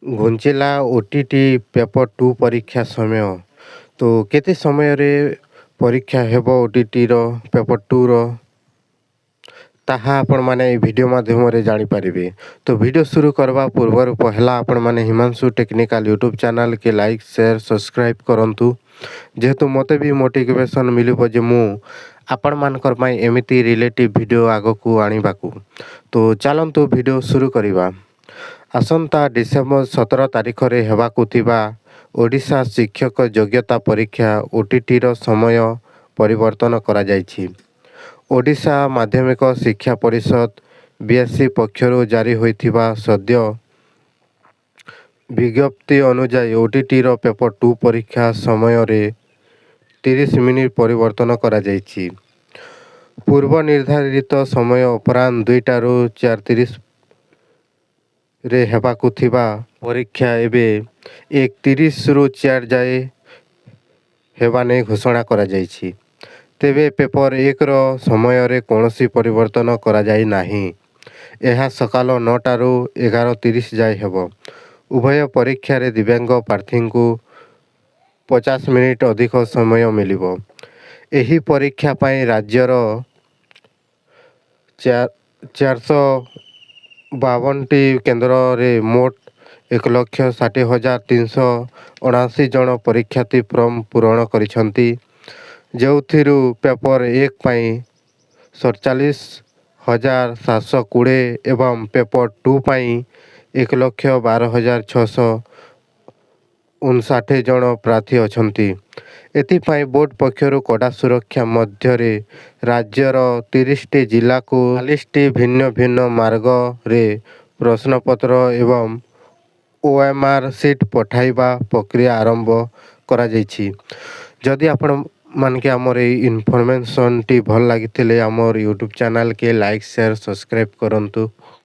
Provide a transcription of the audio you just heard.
ଘୁଞ୍ଚିଲା OTET paper 2 ପରୀକ୍ଷା ସମୟ। ତ କେତେ ସମୟରେ ପରୀକ୍ଷା ହେବ ଓଟିଇଟିର ପେପର୍ 2ର, ତାହା ଆପଣମାନେ ଏହି ଭିଡ଼ିଓ ମାଧ୍ୟମରେ ଜାଣିପାରିବେ। ତ ଭିଡ଼ିଓ ଶୁରୁ କରିବା ପୂର୍ବରୁ ପହିଲା ଆପଣମାନେ ହିମାଂଶୁ ଟେକ୍ନିକାଲ ୟୁଟ୍ୟୁବ୍ ଚ୍ୟାନେଲ୍କେ ଲାଇକ୍, ସେୟାର, ସବସ୍କ୍ରାଇବ୍ କରନ୍ତୁ, ଯେହେତୁ ମୋତେ ବି ମୋଟିଭେସନ୍ ମିଳିବ ଯେ ମୁଁ ଆପଣମାନଙ୍କର ପାଇଁ ଏମିତି ରିଲେଟିଭ୍ ଭିଡ଼ିଓ ଆଗକୁ ଆଣିବାକୁ। ତ ଚାଲନ୍ତୁ, ଭିଡ଼ିଓ ଶୁରୁ କରିବା। ଆସନ୍ତା ଡିସେମ୍ବର 17 ତାରିଖରେ ହେବାକୁ ଥିବା ଓଡ଼ିଶା ଶିକ୍ଷକ ଯୋଗ୍ୟତା ପରୀକ୍ଷା ଓଟିଇଟିର ସମୟ ପରିବର୍ତ୍ତନ କରାଯାଇଛି। ଓଡ଼ିଶା ମାଧ୍ୟମିକ ଶିକ୍ଷା ପରିଷଦ, ବିଏସ୍ଇ ପକ୍ଷରୁ ଜାରି ହୋଇଥିବା ସଦ୍ୟ ବିଜ୍ଞପ୍ତି ଅନୁଯାୟୀ, ଓଟିଇଟିର ପେପର୍ 2 ପରୀକ୍ଷା ସମୟରେ 30 ମିନିଟ୍ ପରିବର୍ତ୍ତନ କରାଯାଇଛି। ପୂର୍ବ ନିର୍ଦ୍ଧାରିତ ସମୟ ଅପରାହ୍ନ 2ଟାରୁ 4:30ରେ ହେବାକୁ ଥିବା ପରୀକ୍ଷା ଏବେ 1:30ରୁ 4 ଯାଏ ହେବା ନେଇ ଘୋଷଣା କରାଯାଇଛି। ତେବେ ପେପର୍ 1ର ସମୟରେ କୌଣସି ପରିବର୍ତ୍ତନ କରାଯାଇ ନାହିଁ। ଏହା ସକାଳ 9ଟାରୁ 11:30 ଯାଏ ହେବ। ଉଭୟ ପରୀକ୍ଷାରେ ଦିବ୍ୟାଙ୍ଗ ପ୍ରାର୍ଥୀଙ୍କୁ 50 ମିନିଟ୍ ଅଧିକ ସମୟ ମିଳିବ। ଏହି ପରୀକ୍ଷା ପାଇଁ ରାଜ୍ୟର 452ଟି କେନ୍ଦ୍ରରେ ମୋଟ 1,60,379 ଜଣ ପରୀକ୍ଷାର୍ଥୀ ଫର୍ମ ପୂରଣ କରିଛନ୍ତି, ଯେଉଁଥିରୁ ପେପର୍ 1 ପାଇଁ 47,720 ଏବଂ ପେପର୍ 2 ପାଇଁ 1,12,659 ଜଣ ପ୍ରାର୍ଥୀ ଅଛନ୍ତି। ଏଥିପାଇଁ ବୋର୍ଡ ପକ୍ଷରୁ କଡ଼ା ସୁରକ୍ଷା ମଧ୍ୟରେ ରାଜ୍ୟର 30ଟି ଜିଲ୍ଲାକୁ 40ଟି ଭିନ୍ନ ଭିନ୍ନ ମାର୍ଗରେ ପ୍ରଶ୍ନପତ୍ର ଏବଂ ଓଏମ୍ଆର୍ ସିଟ୍ ପଠାଇବା ପ୍ରକ୍ରିୟା ଆରମ୍ଭ କରାଯାଇଛି। ଯଦି ଆପଣମାନକେ ଆମର ଏଇ ଇନଫର୍ମେସନ୍ଟି ଭଲ ଲାଗିଥିଲେ, ଆମର ୟୁଟ୍ୟୁବ୍ ଚ୍ୟାନେଲ୍କେ ଲାଇକ୍, ସେୟାର, ସବସ୍କ୍ରାଇବ୍ କରନ୍ତୁ।